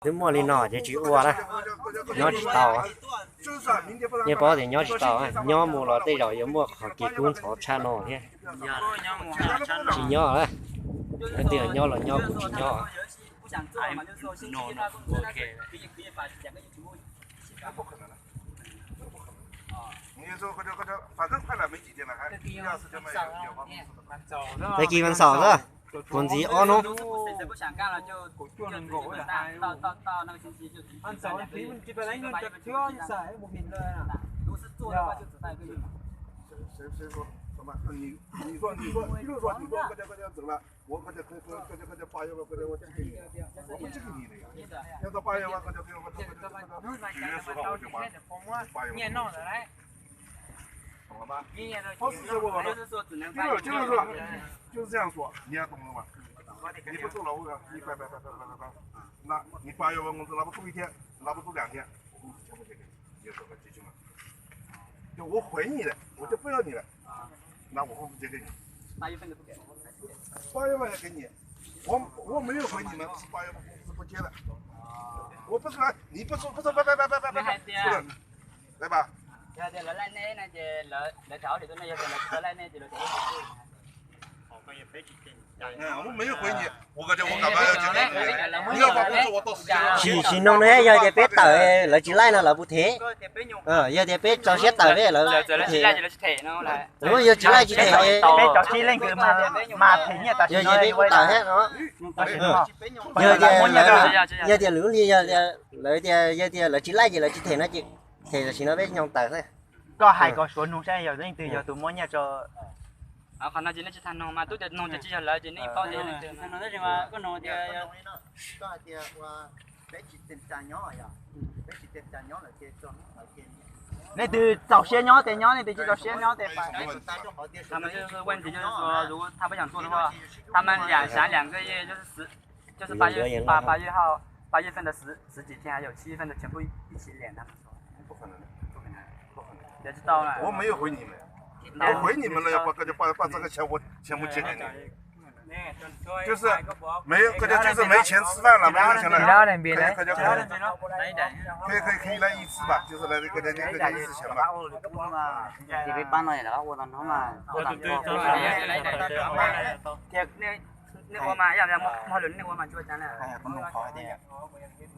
Twb muaj li no ces tsis ua na, nyob tsis tau. Nej paub tias nyob tsis tau, nyob mus los tej zaum yuav muaj qhov kev kub ntxhov tshaj no thiab. Tsis nyob, leej twg nyob los nyob, kuv tsis nyob. 反正快点没几天了，还要四天半也要。 Tag kis mas xaus xwb, kuv ntxiv ob hnub.懂了吧？好，四十五了，就是这样说，你也懂了吧？你不做了，我你拜拜拜拜拜拜拜，那你八月份工资拿不出一天，拿不出两天，我工资全部结给你，你就说个结清了。就我回你了，我就不要你了，那我工资结给你。八月份的不给，八月份也给你，我我没有回你们，是八月份工资不结了。我不是来，你不说不是，拜拜拜拜拜拜，不是，来吧。 我没有回你，我感觉我干嘛要结给你？你要把工资我到十月。 Sim sim no ne yog tias peb tawm lawv tsis laij no lawv puas them? Yog tias peb tso siab tawm peb lawv puas them? Yog tsis laij tsis them. Yog ces peb kuj tawm thiab no. Yog tias, yog tias lwm li, yog tias lawv tias yog tias lawv tsis laij ces lawv tsis them no ces them, tam sim no peb nyoog tawm xwb. Koj hais kom Suav nug saib yog leej twg yog tus muab nyiaj rau. Qhov no ces nej tsis tau nug mas, twb tias nug ces tsis yog lawv ces nej paub tias yog leej twg. Nej twg txaus siab nyob ces nyob, nej twg tsis txaus siab nyob ces pais. 他们两三两个月就是十，就是八月八月号，八月份的十十几天，还有七月份的全部一起领，他们说。也知道了。我没有回你们，我回你们了，要把把把这个钱我全部结给你。就是没有，这个就是没钱吃饭了，没有钱了，可以可以可以可以来一次吧，就是来这个这个这个一次钱吧。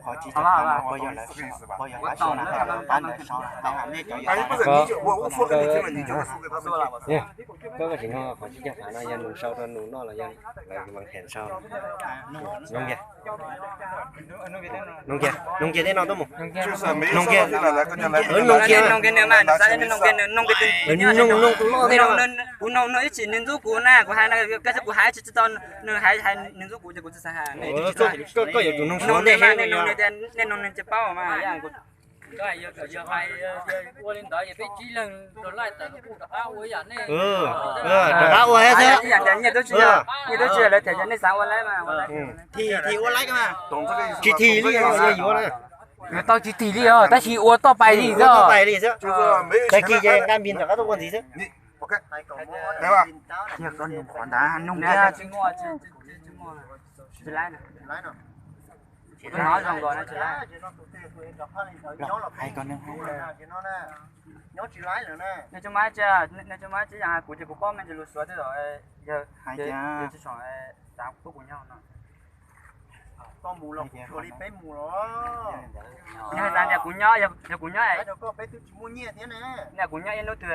Koj tsis nug qhov tsib caug phav no yog nug sau rau nus noj los yog lawv vas hem sau? Nug kiag, nug kiag tej no tuaj mus. Nug kiag, nug kiag, nug kiag nws mas, nug nug tus loj tej no. Kuv nug nug ib chim nws ntxub kuv na, kuv hais koj, kuv hais tsis tau, nws hais hais nws ntxub kuv ces kuv tsis xav hais. Koj yuav tsum nug Suav ntej seb nej nug nws tsis paub mas. Rov qab ua thiab xwb. Nyiaj twb tsis yog lawv them, nej xav ua laib mas. Tsis thim li os, yog yuav na. Yuav tau tsis thim li os, tab sis ua toj pais li xwb. Tag kis ces nqa npis rov qab tuaj ua ntxiv xwb. Nug kiag. Nws tsis muaj, nws tsis muaj tsis yog hais kuv ces kuv paub me ntsis lus Suav tej zaum yog tsis tshua xav pub kuv nyob no. Nws hais tias kuv nyob, yog kuv nyob, yog kuv nyob ib hnub twg,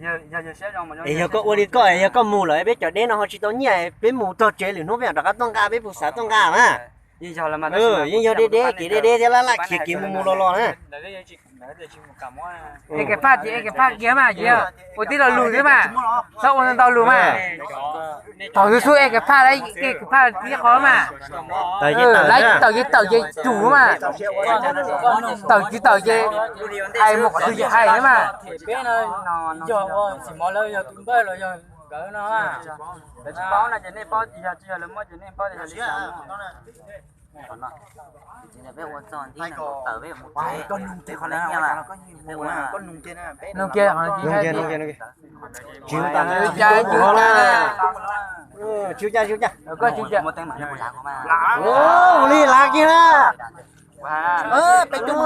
yog yawg siab zoo, es yog koj ua li koj, yog koj mus lawm peb cov deb no ho tsis tau nyiaj, peb mus txog tsev lwm hnub peb mam rov qab tuaj nqa, peb puas xav tuaj nqa mas. Yeej yog deb deb kev deb deb thiab laj laj khiav kev mus mus los los na. Es kev phaj ces es kev phaj kiag mas, ua tib lo lus thiab mas, txhob ua ntau lus mas. Thaum xub xub es kev phaj, es kev phaj tib qho mas. Tawm ces tawm ces tsum mas. Tawm tsis tawm ces hais mus qhov twg ces hais thiab mas. Lawv tsis paub no ces nej paub, yog tsis yog lawv muab ces nej paub tias yog li cas. Nug kiag, nug kiag, nug kiag. Tsis ua cas, tsis ua cas, tsis ua cas. Ua li lav kiag na. Peb tug.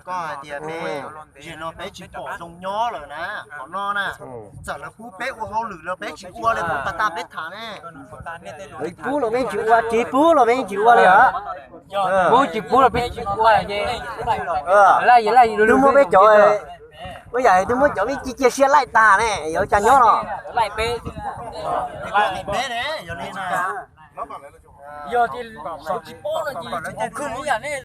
Koj hais tias peb, zaum no peb tsis pom zoo nyob lawm na, qhov no na, txawm lawv pub peb ua hauj lwm los peb tsis ua li qhov pas tas peb tham ne. Pub los peb tsis ua, tsis pub los peb tsis ua li os. Pub tsis pub los peb tsis ua. Twb muab peb cov, ua yam twb muab cov vij ci cia siab laij tag ne, yuav cas nyob los. Yog tsis pub no ces tsis tau khwv li yam ne.